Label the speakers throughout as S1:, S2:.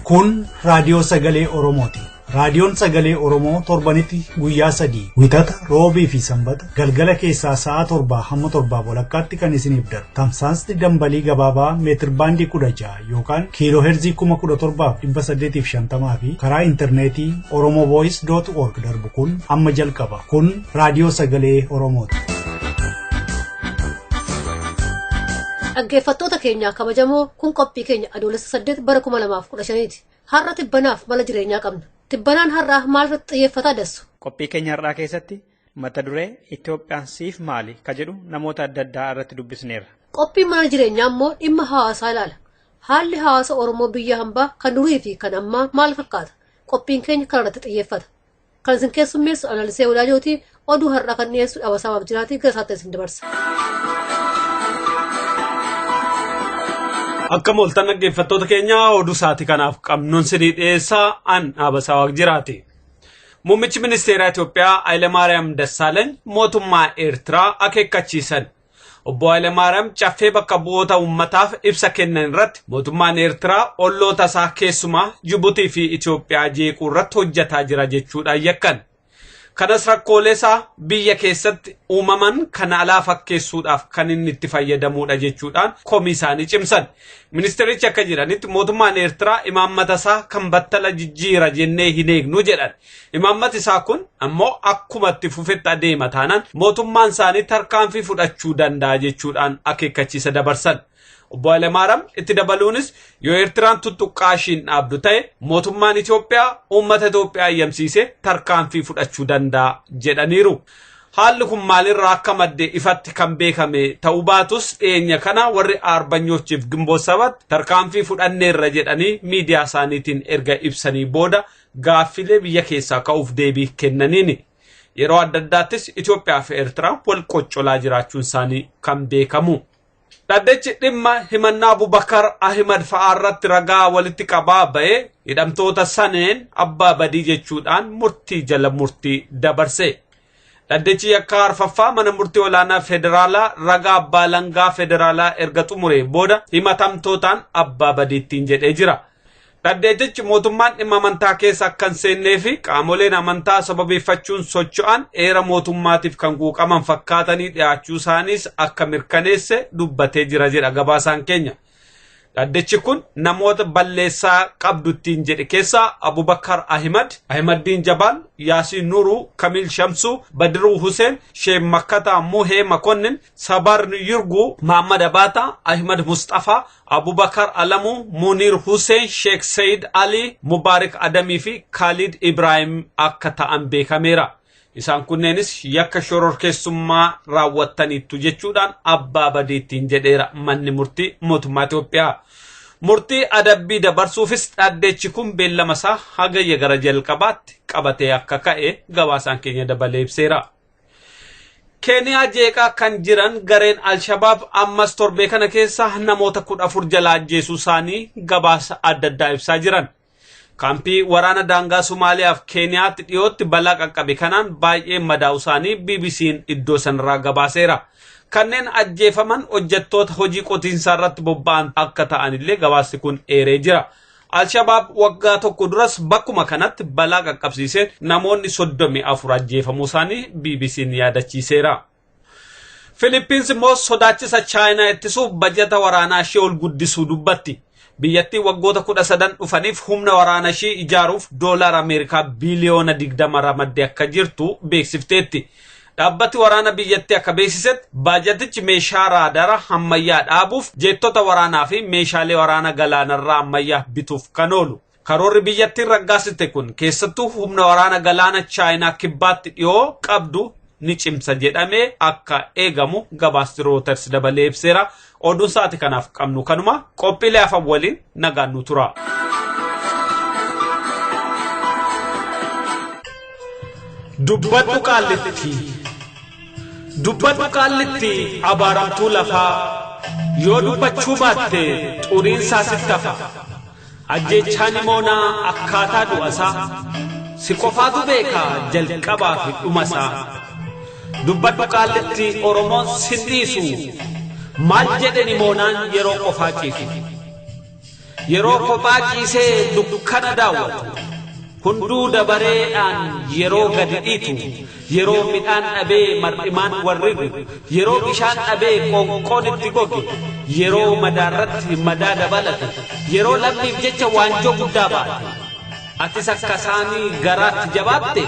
S1: Kun raadiyoo sagalee Oromooti. Raadiyoon sagalee Oromoo torbanitti guyyaa 3 Wixata, Roobii fi Sanbata galgala keessaa sa'a 7 hamma 7:30tti kan isiniif darbu. Tamsaasni dambalii gabaabaa meetir baandii 16 yookaan kiiloo heerzii 17,850 fi karaa intarneetii oromovoice.org darbu kun amma jalqaba. Kun raadiyoo sagalee Oromooti.
S2: Dhaggeeffattoota keenyaa kabajamoo, kun qophii keenya Adoolessa 8 bara 2015ti. Har'a tibbanaaf mala jireenyaa qabna. Tibbanaan har'aa maal irratti xiyyeeffataa dassu?
S3: Qophii keenya har'aa keessatti mata duree "Itoophiyaan siif maali?" ka jedhu namoota adda addaa irratti dubbisneerra.
S2: Qophiin mana jireenyaa immoo dhimma hawaasaa ilaala. Haalli hawaasa Oromoo biyya hambaa kan durii fi kan ammaa maal fakkaata? Qophiin keenya kana irratti xiyyeeffata. Kan isin keessummeessu Analisee Wadaajootii, oduu har'aa kan dhiyeessu Dhabasaa Waaqjiraatii, gara isaatti isin dabarsa.
S4: Akka mooltan dhaggeeffattoota keenya, oduu sa'aatii kanaaf qabnuun sinii dhiyeessaa, an Dhaabasaa Waaqjiraati. Muummichi ministeeraa Itoophiyaa Hayilemaariyaam Dassaaleeny mootummaa Eertiraa akeekkachiisan. Obbo Hayilemaariyaam caffee bakka bu'oota uummataaf ibsa kennan irratti mootummaan Eertiraa olloota isaa, keessumaa Jibuutii fi Itoophiyaa jeequu irratti hojjetaa jira jechuudhaan yakkan. Kanas rakkoolee isaa biyya keessatti uumaman kan alaa fakkeessuudhaaf kan inni itti fayyadamudha jechuudhaan komii isaanii cimsan. Ministerichi akka jedhanitti mootummaan Eertiraa imaammata isaa kan battala jijjiira jennee hin eegnu jedhan. Imaammati isaa kun ammoo akkuma itti fufetti adeema taanaan mootummaan isaanii tarkaanfii fudhachuu danda'a jechuudhaan akeekkachiisa dabarsan. Obbo Hayilemaariyaam itti dabaluunis yoo Eertiraan tuttuqqaa ishiin dhaabdu ta'e mootummaan Itoophiyaa uummata Itoophiyaa eeyyamsiisee tarkaanfii fudhachuu danda'a jedhaniiru. Haalli kun maalirraa akka madde ifatti kan beekame ta'uu baatus, dhiyeenya kana warri Aarbanyochiif Ginboot Sabat tarkaanfii fudhanneerra jedhanii miidiyaa isaaniitiin erga ibsanii booda gaaffilee biyya keessaa ka'uuf deebii kennaniini. Yeroo adda addaattis Itoophiyaa fi Eertiraan wal qoccolaa jiraachuun isaanii kan beekamu. Dhaddachi dhimma himannaa Abubakar Ahimad fa'aa irratti ragaa walitti qabaa ba'ee hidhamtoota saneen abbaa badii jechuudhaan murtii jala murtii dabarse. Dhaddachi yakkaa arfaffaa mana murtii olaanaa federaalaa ragaa abbaa langaa federaalaa erga xumuree booda himatamtootaan abbaa badiittiin jedhee jira. Dhaddachichi mootummaan dhimma amantaa keessa akka hin seennee fi qaamoleen amantaa sababeeffachuun socho'an heera mootummaatiif kan quuqaman fakkaatanii dhiyaachuu isaaniis akka mirkaneesse dubbatee jira jedha gabaasaan keenya. Dhaddachi kun namoota balleessaa qabduttiin jedhe keessaa Abubakar Ahimad, Ahimaddiin Jabaal, Yaasiin Nuruu, Kamil Shamsuu, Badiruu Huseen, Sheek Makkataa Muhee Makonnin, Sabar Yurguu, Muhammad Abaata, Ahimad Mustafaa, Abubakar Alamuu, Munir Huseen, Sheek Sayid Ali, Mubaarik Adamii fi Khalid Ibrahim akka ta'an beekameera. Isaan kunneenis yakka shororkeessummaa raawwattaniittu jechuudhaan abbaa badiittiin jedheera manni murtii mootummaa Itoophiyaa. Murtii adabbii dabarsuufis dhaddachi kun beellama isaa hagayya gara jalqabaatti qabatee akka ka'e gabaasaan keenya dabalee ibseera. Keeniyaa jeeqaa kan jiran gareen Alshabaab ammas torbee kana keessa namoota 14 jalaa ajjeesuu isaanii gabaasa adda addaa ibsaa jiran. Kaampii waraana daangaa Somaaliyaaf Keeniyaatti dhiyootti balaa qaqqabe kanaan baay'ee madaa'u isaanii BBC'n iddoo sanarraa gabaaseera. Kanneen ajjeefaman hojjettoota hojii qotiinsaa irratti bobba'an akka ta'anillee gabaasni kun eeree jira. Alshabaab waggaa tokko duras bakkuma kanatti balaa qaqqabsiiseen namoonni 34 ajjeefamuu isaanii BBC'n yaadachiiseera. Filiippiins immoo sodaachisa Chaayinaa ittisuuf bajata waraanaa ishee ol guddisuu dubbatti. Biyyattiin waggoota 13 dhufaniif humna waraana ishee ijaaruuf doolaara Ameerikaa biiliyoona 20 ramaddee akka jirtu beeksifteetti. Dhaabbati waraana biyyattii akka beeksisetti baajatichi meeshaa raadara ammayyaa dhaabuuf, jeettota waraanaa fi meeshaalee waraana galaanarraa ammayyaa bituuf kan oolu. Karoorri biyyattiin raggaasiste kun keessattuu humna waraana galaana Chaayinaa kibbaatti dhiyoo qabdu ni cimsa jedhamee akka eegamu gabaasti Reuters dabalee ibseera. Oduun sa'aati kanaaf qabnu kanuma, qophiilee hafan waliin nagaan nu tura. Dubbadhu qaallitti. Dubbadhu qaallitti, abaaramtuu lafaa, yoo dubbachuu baatte xuriinsaa sitti hafa. Ajjechaan Nimoonaa akkaataa du'asaa si qofaatu beeka jalqabaa fi dhumasaa. Dubbadhu qaallitti, Oromoon sin dhiisu, maal jedhe Nimoonaan yeroo qofaa ciisu. Yeroo kophaa ciisee dukkana daawwatu. Hunduu dabareedhaan yeroo gadi dhiitu, yeroo midhaan dhabee mar'imaan warrigu, yeroo bishaan dhabee qoonqoon itti goge, yeroo madaarratti madaa dabalate, yeroo lammiif jecha waanjoo guddaa baate. Atis akka isaanii garaatti jabaatte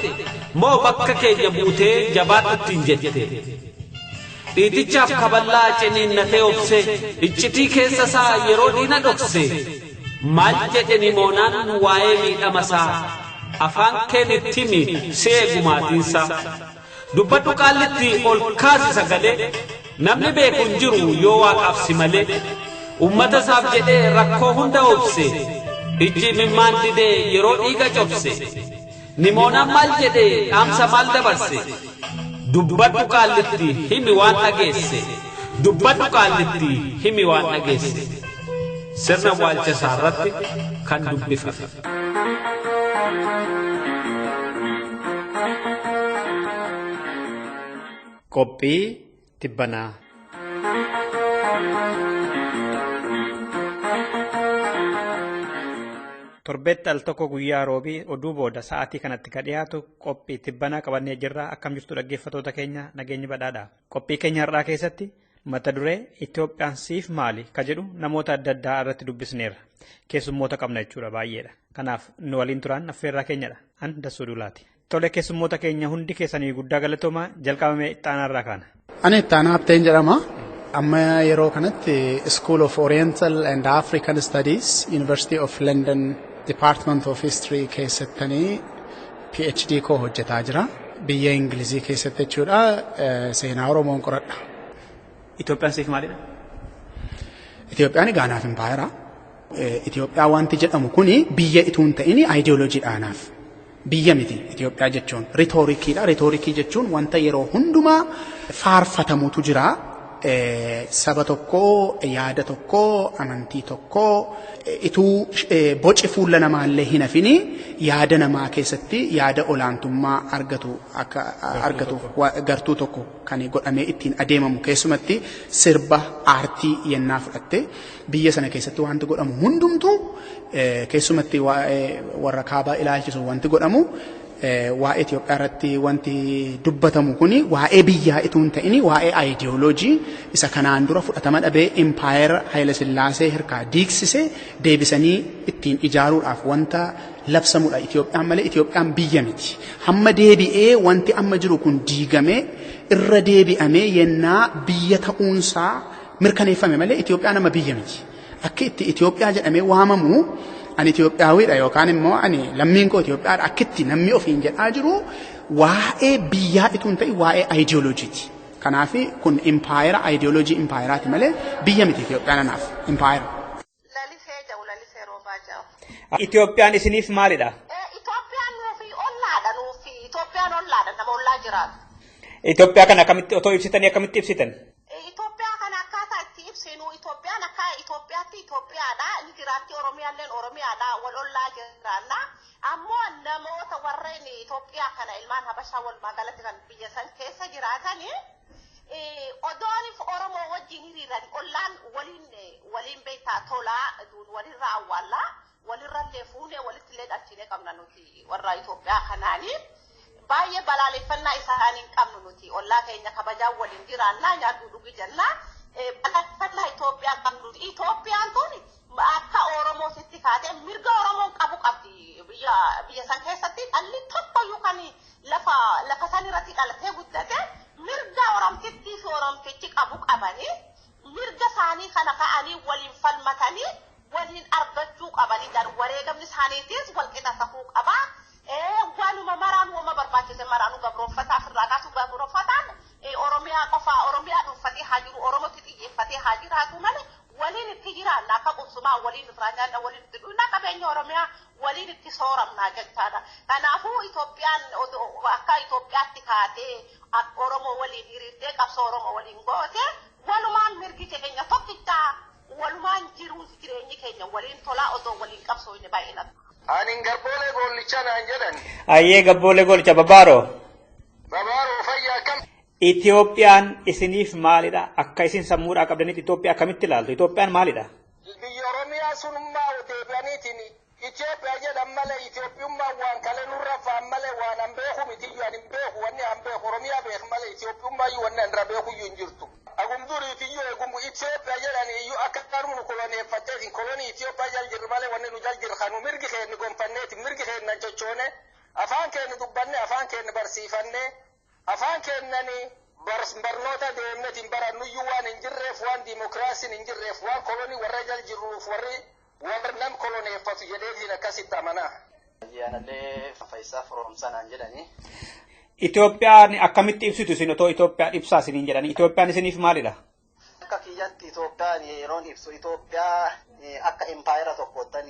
S4: moo bakka keenya buutee jabaadhu ittiin jette. Dhiitichaaf kaballaa ciniinnatee obsee, iccitii keessa isaa yeroo diina dhokse. Maal jedhe Nimoonaan waa'ee miidhama isaa? Afaan keen itti himi si eegu maatiinsaa. Dubbadhu qaallitti ol kaasi sagalee, namni beeku hin jiru yoo waaqaaf si malee. Uummata isaaf jedhee rakkoo hunda obse, ijji imimmaan didee yeroo dhiiga cobse. Nimoonaan maal jedhe dhaamsa maal dabarse? Dubbadhu qaallitti himi waan dhageesse. Dubbadhu qaallitti himi waan dhageesse. Sirna awwaalcha isaa irratti kan dubbifame.
S3: Qophii tibbanaa. Torbeetti al tokko guyyaa roobii oduu booda sa'aatii kanatti ka dhiyaatu qophii tibbanaa qabannee jirra. Akkam jirtu dhaggeeffattoota keenya nageenyi badhaadha. Qophii keenya har'aa keessatti mata duree Itoophiyaan siif maali ka jedhu namoota adda addaa irratti dubbisneerra. Keessummoota qabna jechuudha baay'eedha. Kanaaf nu waliin turaan affeerraa keenyadha. An Dassuu Duulaati. Tole keessummoota keenya hundi keessanii guddaa galatoomaa jalqabame ittaanaarraa kaana.
S5: Ani Ittaanaa Habteen jedhama. Amma yeroo kanatti School of Oriental and African Studies, University of London Department of History keessattanii PhD koo hojjetaa jira. Biyya Ingilizii keessatti jechuudha. Seenaa Oromoon qoradha.
S3: Itoophiyaan siif maalidha?
S5: Itoophiyaan Gaanaaf impaayera. Itoophiyaa wanti jedhamu kuni biyya ituu hin ta'in aayidiyooloojiidha anaaf. Biyya miti Itoophiyaa jechuun ritoorikiidha. Ritoorikii jechuun wanta yeroo hundumaa faarfatamutu jira. Saba tokkoo, yaada tokkoo, amantii tokkoo ituu boci fuula namaallee hin hafini yaada namaa keessatti yaada olaantummaa argatu akka argatu gartuu tokko kan godhamee ittiin adeemamu keessumatti sirba aartii yennaa fudhatte biyya sana keessatti wanti godhamu hundumtuu keessumatti waa'ee warra kaabaa ilaalchisu wanti godhamu waa'ee Itoophiyaa irratti wanti dubbatamu kuni waa'ee biyyaa ituu hin ta'in waa'ee aayidiyooloojii isa kanaan dura fudhatama dhabee impaayera Haayila Sillaasee harkaa diigsise deebisanii ittiin ijaaruudhaaf wanta labsamudha Itoophiyaan malee Itoophiyaan biyya miti. Hamma deebi'ee wanti amma jiru kun diigamee irra deebi'amee yennaa biyya ta'uunsaa mirkaneeffame malee Itoophiyaan amma biyya miti. Akka itti Itoophiyaa jedhamee waamamu ani Itoophiyaawiidha yookaan immoo ani lammiin koo Itoophiyaadha akka itti namni ofiin jedhaa jiru waa'ee biyyaa ituu hin ta'in waa'ee aayidiyooloojiiti. Kanaaf kun impaayera aayidiyooloojii impaayeraati malee biyya miti Itoophiyaan anaaf impaayera.
S6: Lalisee jedhu lalisee roobaa jedhu.
S3: Itoophiyaan isiniif maalidha?
S6: Itoophiyaan nuufi ollaadha nuufi Itoophiyaan ollaadha nama ollaa jiraatu.
S3: Itoophiyaa kana akkamitti otoo ibsitanii akkamitti ibsitan?
S6: Itoophiyaa kana akkaataa itti ibsinu Itoophiyaan akka Itoophiyaatti Itoophiyaadha. Ni jiraatti Oromiyaalleen Oromiyaadha. Wal ollaa jiraanna. Ammoo namoota warreen Itoophiyaa kana ilmaan Habashaa walumaa galatti kan biyya san keessa jiraatanii odoonif Oromoo wajjin hiriiran ollaan waliin waliin beektaa tolaa walirraa awwaallaa walirrallee fuunee walittillee dhalchinee qabna nuti warra Itoophiyaa kanaanii. Baay'ee balaaleffannaa isaanii hin qabnu nuti ollaa keenya kabajaa waliin jiraannaa nyaadhu dhugi jennaa. Balaaleffannaa Itoophiyaa qabnu. Itoophiyaan tun akka Oromootitti kaatee mirga Oromoon qabu qabdi. Biyya biyya san keessatti dhalli tokkoyyuu kan lafa lafa san irratti dhalatee guddate mirga Oromtittii fi Oromtichi qabu qabanii mirga isaanii kana ka'anii waliin falmatanii waliin argachuu qabanii wareegamni isaaniitis walqixa ta'uu qaba. Waanuma maraan uuma barbaachise maraanuu gabroonfataa ofirraa kaasuu gabroonfataan Oromiyaa qofa Oromiyaa dhuunfatee haa jiru Oromootti xiyyeeffatee haa jiraatu malee waliin itti jiraanna akka qubsumaa waliin irraa nyaanna waliin itti dhugna qabeenya Oromiyaa waliin itti sooramna jechaadha. Kanaafuu Itoophiyaan akka Itoophiyaatti kaatee Oromoo waliin hiriirtee qabsoo Oromoo waliin goote walumaan mirgi keenya tokkichaa walumaan jiruuf jireenyi keenya waliin tolaa otoo waliin qabsoo inni baay'ina.
S7: Ani Garboolee Goollichaa naan jedhan.
S3: Ayyee Gabboolee Goollicha Babaaroo.
S7: Babaaroo fayyaa akkam?
S3: Itoophiyaan isiniif maalidha? Akka isin sammuudhaa qabdanitti Itoophiyaa akkamitti ilaaltu? Itoophiyaan maalidha?
S7: Biyya Oromiyaa Sunummaa deebi'aniitiin Itoophiyaa jedhan malee Itoophiyummaan waan kalee nurra fa'an malee waan an beeku mitiyyuu an hin beeku wanni an beeku Oromiyaa beeku malee Itoophiyummaayyuu wanni an irra beekuyyuu hin jirtu. Agum duriitiyyuu eegumu Itoophiyaa jedhan iyyuu akka qarmu nu koloneeffatteetiin kolonii Itoophiyaa jal jirru malee wanni nu jal jirru kanu mirgi keenya gonfanneeti mirgi keenya cochoone afaan keenya dubbanne afaan keenya barsiifanne afaan keenyani barnoota deemnetiin barannuyyuu waan hin jirreef waan diimokiraasiin hin jirreef waan kolonii warra jal jirruuf warri warra nam koloneeffatu jedheetiin akkasitti amanaa.
S8: Ayyaanallee Faayisaa Firoomsanaan jedhanii.
S3: Itoophiyaan akkamitti ibsitu isin otoo Itoophiyaa ibsaa isiniin jedhanii Itoophiyaan isiniif maalidha?
S8: Akka kiyyatti Itoophiyaan yeroon ibsu Itoophiyaa akka impaayera tokkoottan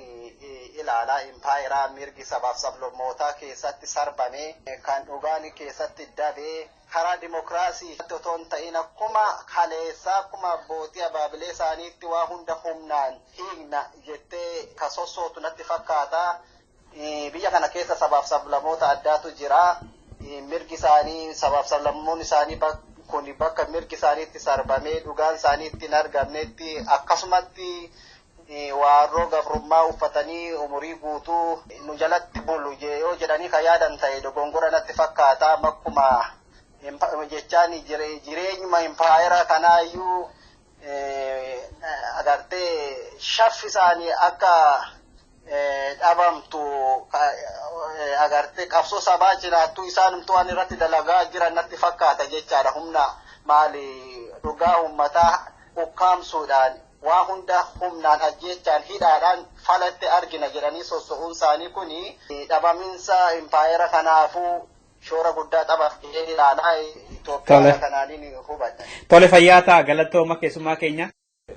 S8: ilaalaa impaayeraa mirgi sabaaf sablammootaa keessatti sarbamee kan dhugaan keessatti dabee karaa dimokiraasii otoo hin ta'in akkuma kaleessaa akkuma abbootii abaabilee isaaniitti waa hunda humnaan hiikna jettee ka sossootu natti fakkaata. Biyya kana keessa sabaaf sablammoota addaatu jira. Mirgi isaanii sabaaf sablammoon isaanii kun bakka mirgi isaaniitti sarbamee dhugaan isaaniitti hin argamnetti akkasumatti waarroo gabrummaa uffatanii umurii guutuu nu jalatti bulu yoo jedhanii kan yaadan ta'e dogongora natti fakkaata akkuma jechaan jireenyuma impaayera kanaayyuu agartee shaffi isaanii akka dhabamtu agartee qabsoo sabaa jiraattu isaanumtuu waan irratti dalagaa jiran natti fakkaata jechaadha humna maali dhugaa uummataa ukkaamsuudhaan waa hunda humnaan ajjeechaan hidhaadhaan falatti argina jedhanii sosso'uun isaanii kuni dhabaminsa impaayera kanaafuu shoora guddaa taphatee ilaalaa Itoophiyaa kanaaniin hubata.
S3: Tole fayyaa ta'a galatooma keessummaa keenya.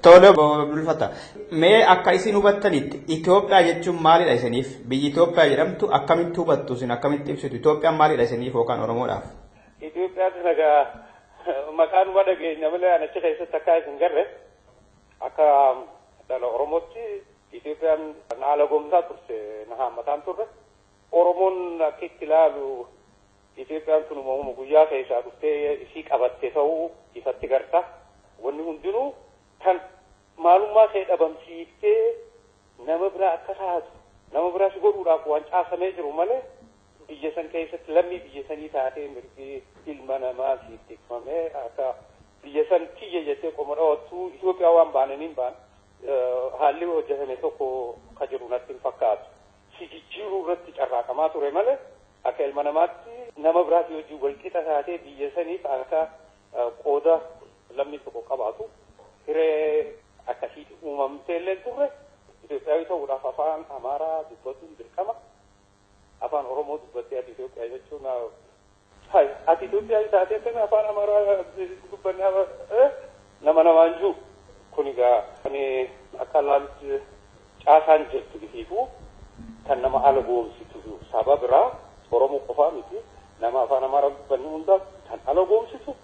S3: Tole bulfata. Mee akka isin hubattanitti Itoophiyaa jechuun maalidha isiniif? Biyyi Itoophiyaa jedhamtu akkamitti hubattu isin akkamitti ibsitu? Itoophiyaan maalidha isiniif yookaan Oromoodhaaf?
S9: Itoophiyaan nagaa maqaan uma dhageenya malee ani achi keessatti akka isin garre akka dhala Oromootti Itoophiyaan na haala goomsaa turte na haammataan turre. Oromoon akka itti ilaalu Itoophiyaan tun uumama guyyaa keessaa dhuftee isii qabatte ta'uu ifatti garta. Wanni hundinuu kan maalummaa ishee dhabamsiiftee nama biraa akka taatu nama biraa si godhuudhaaf waan caasamee jiru malee biyya san keessatti lammii biyya sanii taatee mirgi ilma namaa siif tikfamee akka biyya san kiyya jettee qoma dhawattuu Itoophiyaa waan baananiin baan haalli hojjetame tokko ka jiru natti hin fakkaatu. Si jijjiiruu irratti carraaqamaa ture malee akka ilma namaatti nama biraatii hojii walqixa taatee biyya saniif akka qooda lammii tokko qabaatu hiree akkasii uumamtee illee turre Itoophiyaa ta'uudhaaf afaan Amaaraa dubbatuun dirqama. Afaan Oromoo dubbattee ati Itoophiyaa jechuun ati Itoophiyaa taatee akkami afaan Amaaraa dubbannee nama namaan jiru. Kun egaa ani akka laalutti caasaan jirtu ifiifuu kan nama ala goomsitu saba biraa Oromoo qofaa miti nama afaan Amaaraa dubbanni hundaa kan ala goomsitu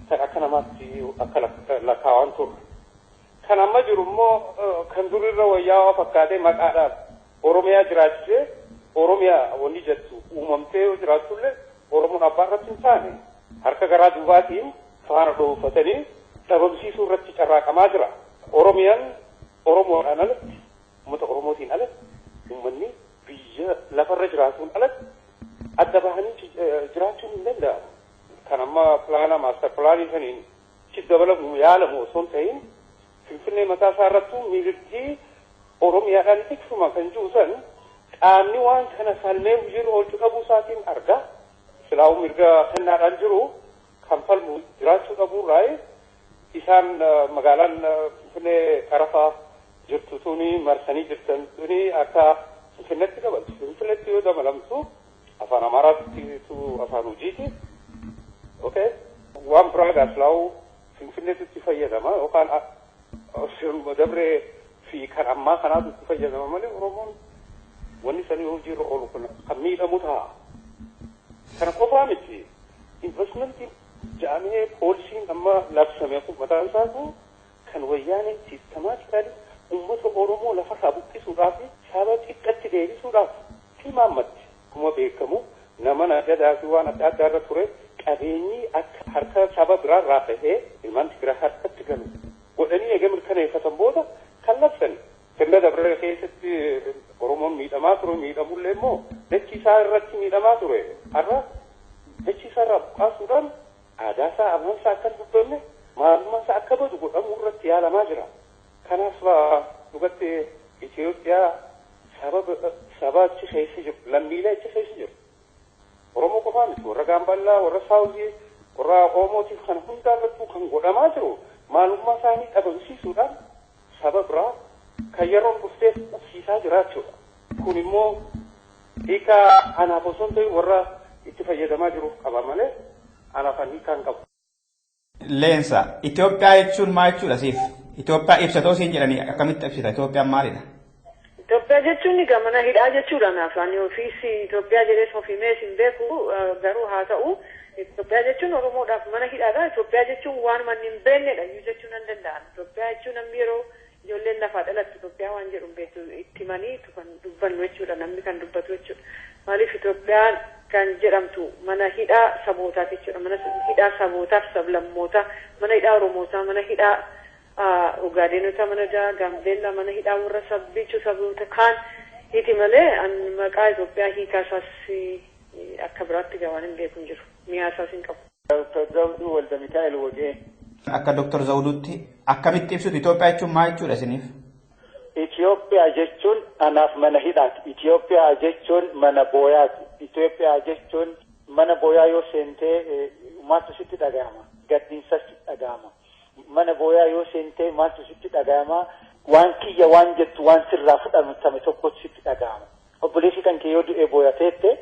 S9: kan akka namaatti akka lakkaawaan turre. Kan amma jiru immoo kan durirra wayyaawaa fakkaatee maqaadhaan Oromiyaa jiraachisee Oromiyaa wanni jettu uumamtee yoo jiraattullee Oromoon abbaa irratti hin taane harka garaa duubaatiin faana dhooffatanii dhabamsiisuu irratti carraaqamaa jira. Oromiyaan Oromoodhaan alatti uummata Oromootiin alatti uummanni biyya lafarra jiraatuun alatti adda bahanii jiraachuun hin danda'amu. Kan amma pilaana maaster pilaanii saniin itti dabalamu yaalamu osoo hin ta'in Finfinnee mataa isaa irrattuu mirgi Oromiyaadhaan tikfuma kan jiru san qaamni waan kana falmee hojiirra oolchuu dhabuu isaatiin argaa. Silaa'uu mirga kennaadhaan jiru kan falmu jiraachuu dhabuurraa isaan magaalaan Finfinnee qarafaa jirtu tuni marsanii jirtan tuni akka Finfinneetti dabaltu. Finfinneetti yoo dabalamtu afaan Amaaraatti afaan hojiiti. Okay. Waan biraa egaa silaa'uu Finfinneetti itti fayyadama yookaan sirnuma dabree fi kan ammaa kanaatu itti fayyadama malee Oromoon wanni sanii hojiirra oolu kun kan miidhamu ta'a. Kana qofaa miti. Investmentiin jedhamee poolisiin amma labsame kun mataan isaatu kan wayyaanee siistemaatikaalii uummata Oromoo lafarraa buqqisuudhaaf saba xiqqatti deebisuudhaaf tilmaammatti. Akkuma beekamu nama nagadaa fi waan adda addaa irra ture qabeenyi akka harka saba biraarraa bahee ilmaan Tigiraa harkatti galu godhanii eega mirkaneeffatan booda kan labsan. Sirna ture miidhamullee immoo dachii isaa irratti miidhamaa ture. Har'a dachii isaa irraa buqqaasuudhaan aadaa isaa afaan isaa akka hin dubbanne maalummaa isaa akka badu godhamuu irratti yaalamaa jira. Kanaaf dhugatti Itoophiyaa saba achi keessa jiru lammiilee achi keessa jiru. Oromoo qofaa miti warra Gaambellaa warra Saawuzii warra Oromootiif kan hundaa irrattuu kan godhamaa jiru maalummaa isaanii dhabamsiisuudhaan saba biraa kan yeroon dhuftee qabsiisaa jiraachuudha. Kun immoo hiika anaaf osoo hin ta'in warra itti fayyadamaa jiruuf qaba malee anaaf an hiikaa hin qabu.
S3: Leensa, Itoophiyaa jechuun maal jechuudha siif? Itoophiyaa ibsatoo siin jedhanii akkamitti ibsita? Itoophiyaan maalidha?
S10: Itoophiyaa jechuun egaa mana hidhaa jechuudha naaf. Ani ofiis Itoophiyaa jedhees of himees hin beeku garuu haa ta'u Itoophiyaa jechuun Oromoodhaaf mana hidhaadha. Itoophiyaa jechuun waan manni hin beeknedha iyyuu jechuu nan danda'an. Itoophiyaa jechuun namni yeroo ijoolleen lafaa dhalattu Itoophiyaa waan jedhu hin beektu itti himanii kan dubbannu jechuudha namni kan dubbatu jechuudha. Maaliif Itoophiyaan kan jedhamtu mana hidhaa sabootaati jechuudha. Mana hidhaa sabootaaf sablammootaa, mana hidhaa Oromootaa, mana hidhaa Ogaadeenota, mana hidhaa Gaambeellaa, mana hidhaa warra sabbichuu saboota kaan hiti malee an maqaa Itoophiyaa hiikaa isaas akka biraatti gabaan hin beeku hin jiru. Mi'aa isaas hin qabu.
S11: Dr. Zawuduu Waldamikaa'el Wagee.
S3: Akka Dr. Zawuduutti akkamitti ibsitu Itoophiyaa jechuun maal jechuudha isiniif?
S11: Itoophiyaa jechuun anaaf mana hidhaati. Itoophiyaa jechuun mana booyaati. Itoophiyaa jechuun mana booyaa yoo seentee maaltu sitti dhagahama? Gaddiinsa sitti dhagahama. Mana booyaa yoo seentee maaltu sitti dhagahama? Waan kiyya waan jettu waan sirraa fudhatame tokkotu sitti dhagahama. Obboleessi kan kee yoo du'e booyateette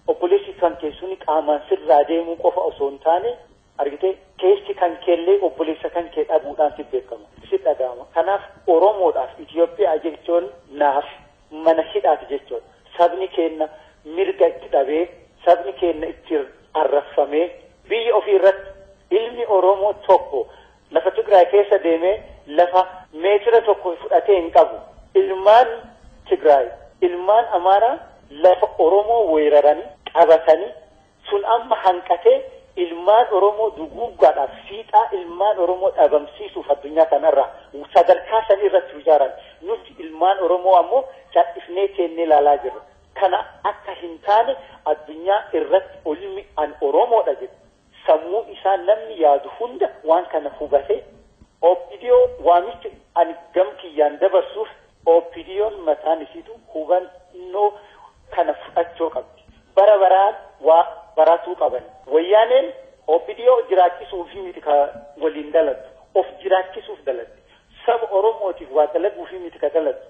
S11: obboleessi kan kee suni qaamaan sirraa deemuu qofa osoo hin taane argitee keessi kan keellee obboleessa kan kee dhabuudhaan si beekama. Si dhagahama. Kanaaf Oromoodhaaf Itoophiyaa jechuun naaf mana hidhaati jechuudha. Sabni keenya mirga itti dhabee, sabni keenya itti arrafamee biyya ofii irratti ilmi Oromoo tokko lafa Tigraay keessa deemee lafa meetira tokko fudhatee hin qabu. Ilmaan Tigraay, ilmaan Amaaraa lafa Oromoo weeraranii qabatanii sun amma hanqatee ilmaan Oromoo duguuggaadhaaf fiixaa ilmaan Oromoo dhabamsiisuuf addunyaa kanarraa sadarkaa san irratti ijaaran. Nuti ilmaan Oromoo ammoo cal'ifnee teennee ilaalaa jirra. Kana akka hin taane addunyaa irratti olmi an Oromoodha jedhu. Sammuu isaa namni yaadu hunda waan kana hubatee OPDO waamicha ani gam kiyyaan dabarsuuf OPDO'n mataan isiitu hubannoo kana fudhachuu qabdi. Bara baraan waa baratuu qaban. Wayyaaneen OPDO jiraachisuuf miti ka waliin dalattu. Of jiraachisuuf dalatti. Saba Oromootiif waa dalaguuf miti ka dalattu.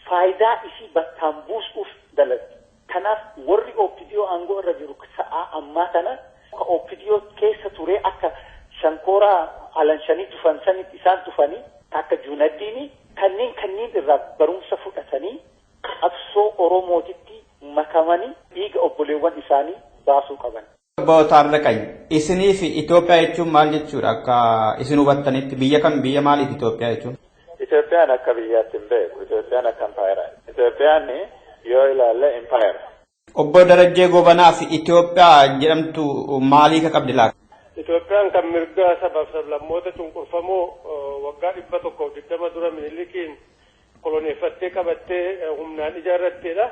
S11: Faayidaa isii bakkaan buusuuf dalatti. Kanaaf warri OPDO aangoo irra jiru sa'aa ammaa kana ka OPDO keessa turee akka shankooraa alanshanii tufan sanitti isaan tufanii akka Juunaddiini kanneen irraa barumsa fudhatanii qabsoo Oromootitti makamanii dhiiga obboleewwan isaanii baasuu qaban.
S3: Obbo Taarraqany, isiniif Itoophiyaa jechuun maal jechuudha akka isin hubattanitti biyya kam biyya maaliiti Itoophiyaa jechuun?
S11: Itoophiyaan akka biyyaatti hin beeku. Itoophiyaan akka impaayeraati. Itoophiyaan yoo ilaalle impaayera.
S3: Obbo Darajjee Gobanaa fi Itoophiyaa jedhamtu maalii ka qabdi laata?
S9: Itoophiyaan kan mirga sabaaf sablammoota cunqurfamoo waggaa 120 dura Minilikiin koloneeffattee qabattee humnaan ijaarratteedha.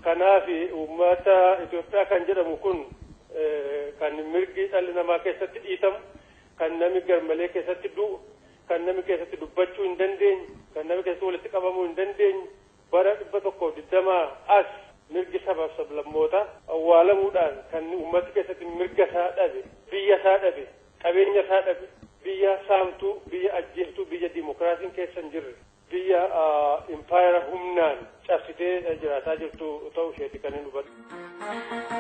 S9: Kanaaf uummata Itoophiyaa kan jedhamu kun kan mirgi dhalli namaa keessatti dhiitamu, kan namni garmalee keessatti du'u, kan namni keessatti dubbachuu hin dandeenye, kan namni keessatti walitti qabamuu hin dandeenye bara 120 as mirgi sabaaf sablammoota awwaalamuudhaan kan uummati keessatti mirga isaa dhabe, biyya isaa dhabe, qabeenya isaa dhabe, biyya saamtuu, biyya ajjeeftuu, biyya diimokiraasiin keessa hin jirre, biyya impaayera humnaan cabsitee jiraataa jirtu ta'uu isheeti kan hin hubadhu.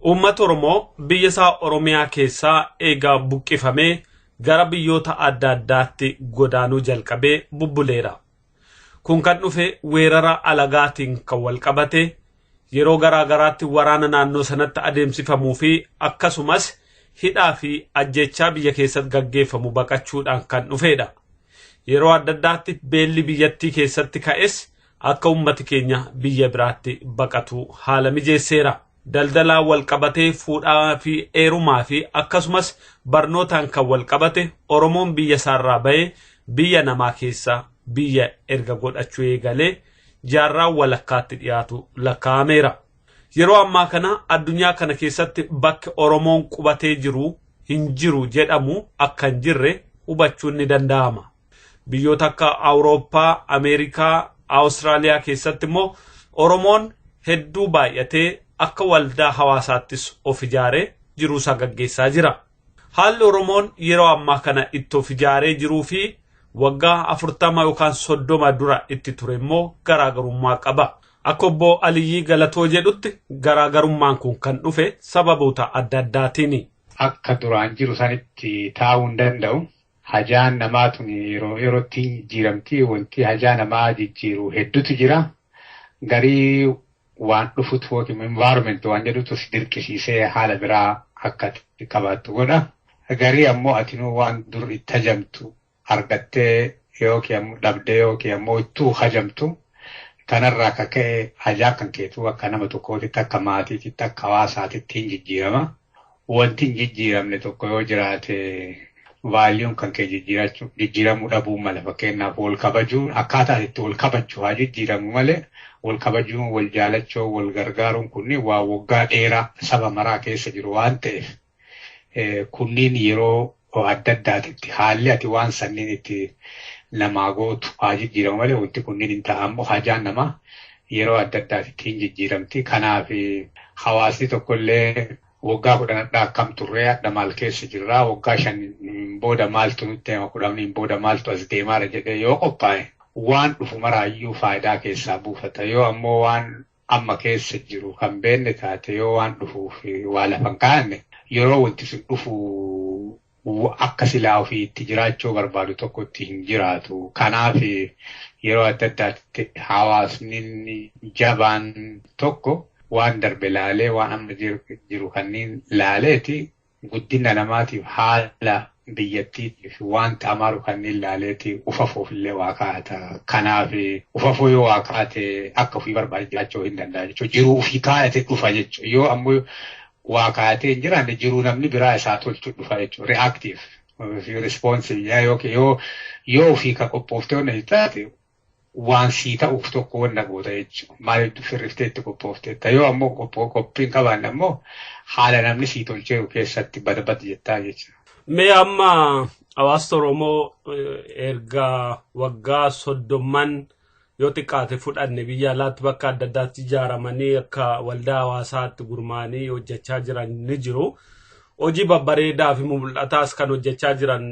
S4: Uummata Oromoo biyya isaa Oromiyaa keessaa eegaa buqqifamee gara biyyoota adda addaatti godaanuu jalqabee bubbuleera. Kun kan dhufe weerara alagaatiin kan wal qabate yeroo garaa garaatti waraana naannoo sanatti adeemsifamuu fi akkasumas hidhaa fi ajjechaa biyya keessatti gaggeeffamu baqachuudhaan kan dhufedha. Yeroo adda addaatti beelli biyyattii keessatti ka'es akka uummati keenya biyya biraatti baqatu haala mijeesseera. Daldalaan wal qabatee fuudhaa fi eerumaa fi akkasumas barnootaan kan wal qabate Oromoon biyya isaarraa bahee biyya namaa keessa biyya erga godhachuu eegalee jaarraa walakkaatti dhiyaatu lakkaa'ameera. Yeroo ammaa kana addunyaa kana keessatti bakki Oromoon qubatee jiru hin jiru jedhamu akka hin jirre hubachuun ni danda'ama. Biyyoota akka Awurooppaa, Ameerikaa, Awustiraaliyaa keessatti immoo Oromoon hedduu baay'atee akka waldaa hawaasaattis of ijaaree jiruusaa gaggeessaa jira. Haalli Oromoon yeroo ammaa kana itti of ijaaree jiruu fi waggaa 40 yookaan 30 dura itti ture immoo garaagarummaa qaba. Akka obbo Aliyyii Galatoo jedhutti garaagarummaan kun kan dhufe sababoota adda addaatiini.
S12: Akka duraan jiru sanitti taa'uu hin danda'u. Hajaan namaa tun yeroo yerootti jijjiiramti. Wanti hajaa namaa jijjiiru hedduutu jira. Garii waan dhufutu yookiin environment waan jedhutu si dirqisiisee haala biraa akka qabaattu godha. Garii ammoo atinuu waan dur itti hajamtu argattee yookiin ammoo dhabdee yookiin ammoo ittuu hajamtu kanarraa akka ka'e hajaa kan keetu akka nama tokkootitti akka maatiitti akka hawaasaatitti hin jijjiirama. Wanti hin jijjiiramne tokko yoo jiraate vaaliyuun kan kee jijjiiramuu dhabuu mala. Fakkeenyaaf wal kabajuun akkaataa itti wal kabajju haa jijjiiramu malee wal kabajuun, wal jaalachuu, wal gargaaruun kunniin waa waggaa dheeraa saba maraa keessa jiru waan ta'eef kunniin yeroo adda addaatitti haalli ati waan sanniin itti namaa gootu haa jijjiiramu malee wanti kunniin hin ta'ammoo hajaan namaa yeroo adda addaatitti hin jijjiiramti. Kanaaf hawaasni tokkollee waggaa 10 akkam turree hadha maal keessa jirraa waggaa 5 booda maaltu nutti hima 10 booda maaltu as deemaara jedhee yoo qophaa'e waan dhufu maraayyuu faayidaa keessaa buufata. Yoo ammoo waan amma keessa jiru kan beenne taate yoo waan dhufuuf waa lafa hin kaa'anne yeroo wanti sun dhufu akka silaa ofii itti jiraachuu barbaadu tokkotti hin jiraatu. Kanaaf yeroo adda addaatti hawaasni jabaan tokko waan darbe laalee waan amma jiru kanneen laaleeti guddina namaatiif haala biyyattiitiif wanta amaaru kanneen laaleeti ufafuuf illee waa kaa'ata. Kanaaf ufafuu yoo waa kaa'ate akka ofii barbaade jiraachuu hin danda'a jechuudha. Jiruu ofii kaa'ate dhufa jechuudha. Yoo ammoo waa kaa'atee hin jiraanne jiruu namni biraa isaa tolchu dhufa jechuudha. Reactive, responsive yoo ofii ka qophooftee hojii taate waan sii ta'uuf tokko wanna goota jechuudha. Maaliif firriftee itti qophoofteetta? Yoo ammoo qophiin qabaanne ammoo haala namni sii tolcheeru keessatti badabata jettaa jechuudha.
S4: Mee amma hawaasni Oromoo erga waggaa 30 yoo xiqqaate fudhanne biyya alaatti bakka adda addaatti ijaaramanii akka waldaa hawaasaatti gurmaa'anii hojjechaa jiran ni jiru. Hojii babbareedaa fi mul'ataas kan hojjechaa jiran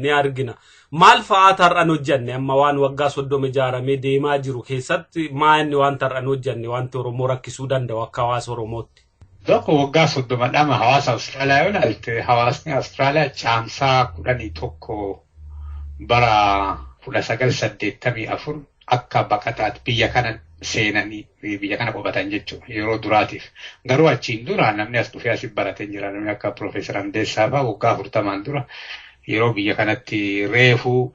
S4: ni argina. Maal fa'aa tar'an hojjenne amma waan waggaa 30 ijaaramee deemaa jiru keessatti maa inni waan tar'an hojjenne wanti Oromoo rakkisuu danda'u akka hawaasa Oromootti?
S12: Tokko waggaa 30 dhama hawaasa Awustiraaliyaa yoo ilaalte hawaasni Awustiraaliyaa caamsaa 11 bara 1984 akka baqataatti biyya kana seenanii biyya kana qubatan jechuudha yeroo duraatiif. Garuu achiin dura namni as dhufee asii baratee jira. Namni akka Piroofeesar Hamdeessaa fa'aa waggaa 40 dura yeroo biyya kanatti reefuu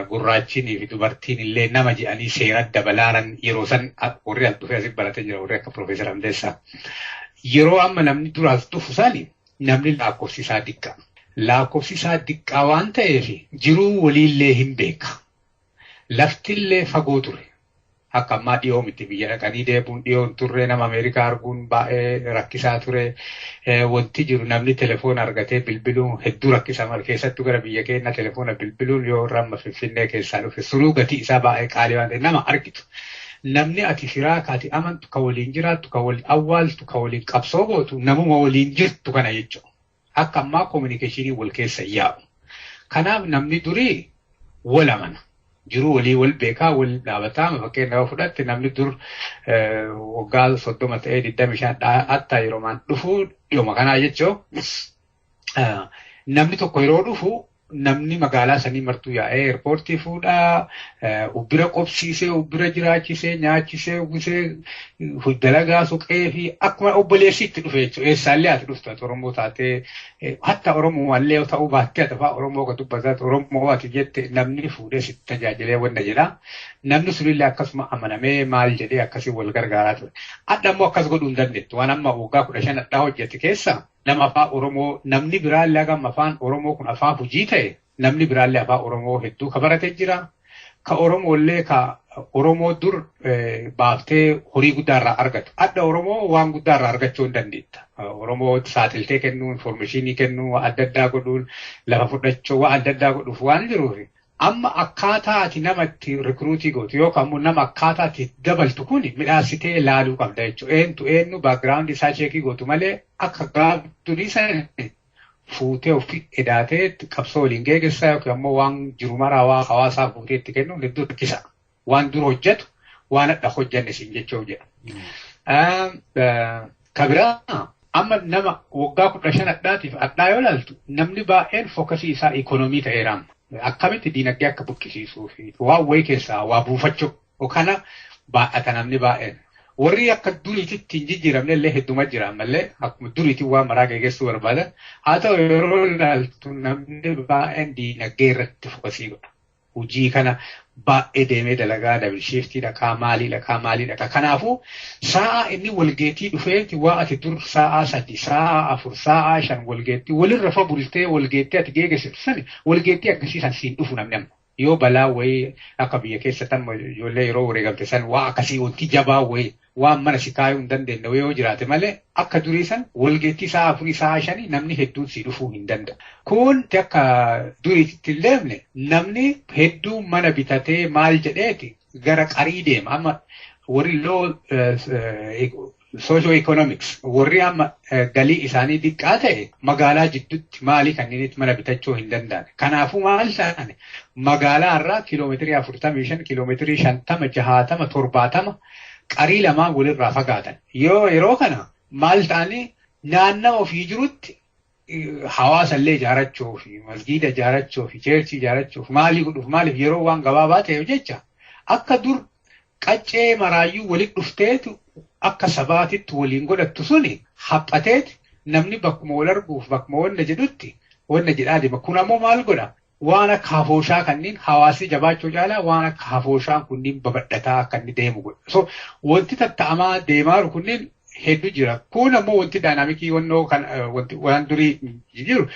S12: gurraachinii fi dubartiin illee nama jedhanii seera dabalaaran yeroo san warri as dhufee asii baratee jira warri akka Piroofeesar Hamdeessaa. Yeroo amma namni duraas dhufu sani namni lakkoofsi isaa diqqa. Lakkoofsi isaa diqqaa waan ta'eef jiruu waliillee hin beeka. Laftillee fagoo ture. Akka ammaa dhiyoo miti biyya dhaqanii deebuun dhiyoon turre nama Ameerikaa arguun baay'ee rakkisaa ture. Wanti jiru namni telefoona argatee bilbiluun hedduu rakkisaa mala keessattuu gara biyya keenya telefoona bilbiluun yoo ramma Finfinnee keessaa dhufe sunuu gatii isaa baay'ee qaalii waan ta'eef nama argitu. Namni ati firaa ka ati amantu ka waliin jiraattu ka waliin awwaaltu ka waliin qabsoo gootu namuma waliin jirtu kana jechuudha. Akka ammaa koominikeeshinii wal keessa yaa'u. Kanaaf namni durii wal amana. Jiruu walii wal beekaa wal dhaabataa fakkeenyaaf fudhatte namni dur waggaa 30 ta'ee 25 hatta yeroo maan dhufu dhiyooma kanaa jechuun namni tokko yeroo dhufu Namni magaalaa sanii martuu yaa'ee eerpoortii fuudhaa, ubbira qobsiisee, ubbira jiraachisee, nyaachisee, uwwisee, dalagaa suqee fi akkuma obboleessi itti dhufe jechuudha. Eessaallee ati dhuftu ati Oromoo taatee hatta Oromumaallee ta'uu baattee ati afaan Oromoo kan dubbataatu Oromoo ati jette namni fuudhee sitti tajaajilee wanta jedha. Namni sunillee akkasuma amanamee maal jedhee akkasii wal gargaaraa ture. Adda immoo akkas godhuu hin dandeettu. Waan amma waggaa 15 addaa hojjete keessa nama afaan Oromoo namni biraallee hagam afaan Oromoo kun afaan hojii ta'e namni biraallee afaan Oromoo hedduu ka barate jira. Ka Oromoollee ka Oromoo dur baaftee horii guddaa irraa argatu. Adda Oromoo waan guddaa irraa argachuu hin dandeetta. Oromoo saaxiltee kennuu, informeeshinii kennuu, waan adda addaa godhuun, lafa fudhachuu, waan adda addaa godhuuf waan jiruuf. Amma akkaataa ati nama itti rikruutii gootu yookaan immoo nama akkaataa ati dabaltu kun midhaasitee ilaaluu qabda jechuudha. Eentu eenyu baakgiraawundi isaa cheekii gootu malee akka gaaf durii sana fuutee ofii edaatee qabsoo waliin geeggessaa yookaan immoo waan jiru maraa waa hawaasaa fuutee itti kennuun hedduu rakkisa. Waan dur hojjetu waan hadha hojjanne siin jechuuf jedha. Ka biraa amma nama waggaa 15 hadhaatiif hadhaa yoo ilaaltu namni baay'een fookasii isaa ikoonoomii ta'eera amma. Akkamitti diinagdee akka buqqisiisuu fi waan wayii keessaa waa buufachuu kana baay'ata namni baay'een. Warri akka duriititti hin jijjiiramne illee hedduma jira ammallee akkuma duriitiin waan maraa geggeessuu barbaadan. Haa ta'u yeroo ilaaltu namni baay'een diinagdee irratti fookasii godha. Hojii kana baay'ee deemee dalagaa double shiftii dhaqaa maalii dhaqaa maalii dhaqaa. Kanaafuu sa'a inni walgeettii dhufeeti waa ati dur sa'a 3 sa'a 4 sa'a 5 walgeettii walirra fa bultee walgeettii ati geegessitu sani walgeettii akkasii san siin dhufu namni amma. Yoo balaa wayii akka biyya keessa tamma ijoollee yeroo wareegamte san waa akkasii wanti jabaa wayii waan mana si kaayuu hin dandeenye yoo jiraate malee akka durii san walgeettii sa'a 4 sa'a 5 namni hedduun si dhufuu hin danda'u. Kun akka duriitti hin deemne namni hedduu mana bitatee maal jedheeti gara qarii deema. Amma warri low socio economics warri amma galii isaanii xiqqaa ta'e magaalaa jidduutti maalii kanneenitti mana bitachuu hin danda'an. Kanaafuu maal ta'an magaalaa irraa kiiloomeetirii 45, kiiloomeetirii 50, 60, 70 qarii lamaan walirraa fagaatan. Yoo yeroo kana maal ta'anii naannawa ofii jirutti hawaasa illee ijaarachuu fi masgiida ijaarachuu fi cheerchii ijaarachuu fi maalii godhuuf maaliif yeroo waan gabaabaa ta'eef jecha akka dur qaccee maraayyuu walitti dhufteetu akka sabaatitti waliin godhattu suni haphateeti namni bakkuma wal arguuf bakkuma wanna jedhutti wanna jedhaa deema. Kun ammoo maal godha? Waan akka hafooshaa kanneen hawaasni jabaachuu caalaa waan akka hafooshaan kunniin babal'ataa akka inni deemu godha. So wanti tatta'amaa deemaa jiru kunneen hedduu jira. Kun ammoo wanti daayinaamikii wannoo kan wanti waan durii jiru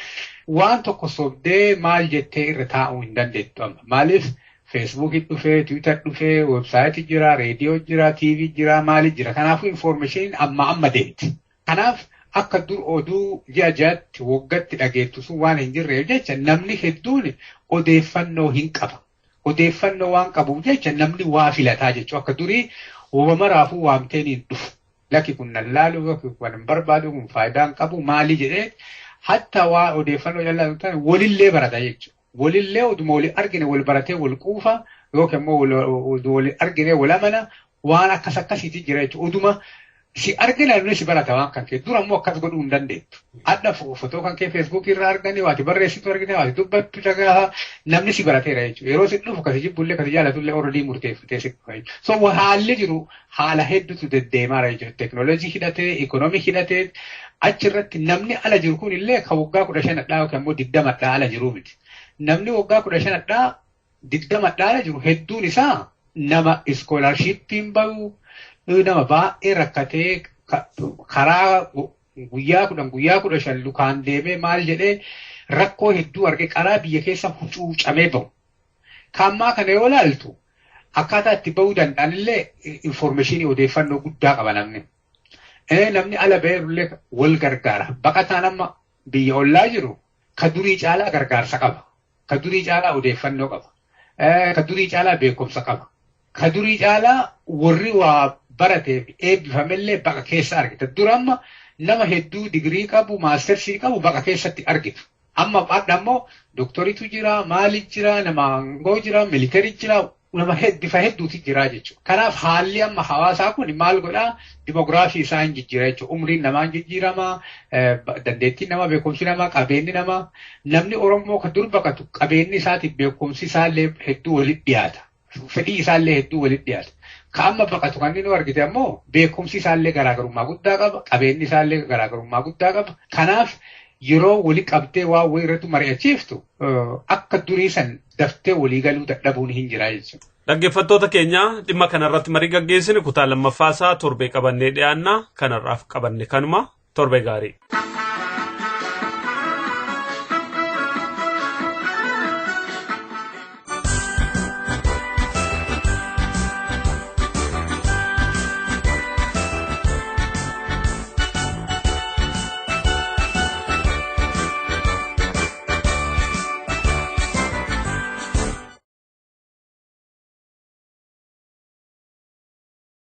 S12: waan tokko sobdee maal jettee irra taa'uu hin dandeettu amma. Maaliif Feesbuukii dhufee, Tiwiitar dhufee, weebsaayitii jira, reediyoo jira, tiivii jira, maali jira. Kanaafuu infoormeeshiniin amma amma deemti. Kanaaf akka dur oduu ji'a ji'atti waggaatti dhageettu sun waan hin jirreef jecha namni hedduun odeeffannoo hin qaba. Odeeffannoo waan qabuuf jecha namni waa filataa jechuudha. Akka durii maraafuu waamteen hin dhufu. Lakki kun nan laalu, lakki kun hin barbaadu, kun faayidaa hin qabu, maali jedhee hatta waa odeeffannoo jalaa ta'e walillee barata jechuudha. Walillee oduma walii argine wal baratee wal quufa yookiin immoo walii argine wal amana waan akkas akkasiitii jira jechuudha. Oduma si argina namni si barata waan kan kee dura immoo akkas godhuu hin dandeettu. Adda fotoo kan kee feesbuukii irraa arganii waati barreessitu argine waati dubbattu dhagaha namni si barateera jechuudha. Yeroo si dhufu kasi jibbullee kasi jaalatullee orodii murteeffatee si dhufa jechuudha. So haalli jiru haala hedduutu deddeemaara jechuudha. Teknooloojii hidhatee, ikoonoomii hidhatee achirratti namni ala jiru kun illee kan waggaa 15 hadhaa yookiin immoo 20 hadhaa ala jiru miti. Namni waggaa 15 hadhaa 20 hadhaa ala jiru hedduun isaa nama iskoolaarshippiin bahu nama baay'ee rakkatee karaa guyyaa 10 guyyaa 15 lukaan deemee maal jedhee rakkoo hedduu arge karaa biyya keessa hucuucamee bahu. Kammaa kana yoo ilaaltu akkaataa itti bahuu danda'an illee infoormeeshinii odeeffannoo guddaa qaba namni. Namni ala ba'eerullee wal gargaara. Baqataan amma biyya ollaa jiru ka durii caalaa gargaarsa qaba. Ka durii caalaa odeeffannoo qaba. Ka durii caalaa beekumsa qaba. Ka durii caalaa warri waa barateef eebbifamellee baqa keessa argita. Dura amma nama hedduu digirii qabu, maastersii qabu baqa keessatti argitu. Amma hadha ammoo dooktoriitu jira, maali jira, nama aangoo jira, militarii jira. Nama bifa hedduutu jira jechuudha. Kanaaf haalli amma hawaasaa kun maal godhaa? Dimoogiraafii isaa hin jijjiira jechuudha. Umriin namaa hin jijjiirama, dandeettiin namaa, beekumsi namaa, qabeenyi namaa. Namni Oromoo kan dur baqatu qabeenyi isaatiif beekumsi isaallee hedduu walitti dhiyaata. Fedhii isaallee hedduu walitti dhiyaata. Ka amma baqatu kan inni argite ammoo beekumsi isaallee garaagarummaa guddaa qaba, qabeenyi isaallee garaagarummaa guddaa qaba. Kanaaf yeroo wali qabdee waa wayii irratti mari'achiiftu akka durii san daftee walii galuu dadhabuun hin jira jechuudha.
S4: Dhaggeeffattoota keenya, dhimma kanarratti marii gaggeessine kutaa lammaffaa isaa torbee qabannee dhiyaanna. Kanarraaf qabanne kanuma. Torbee gaarii.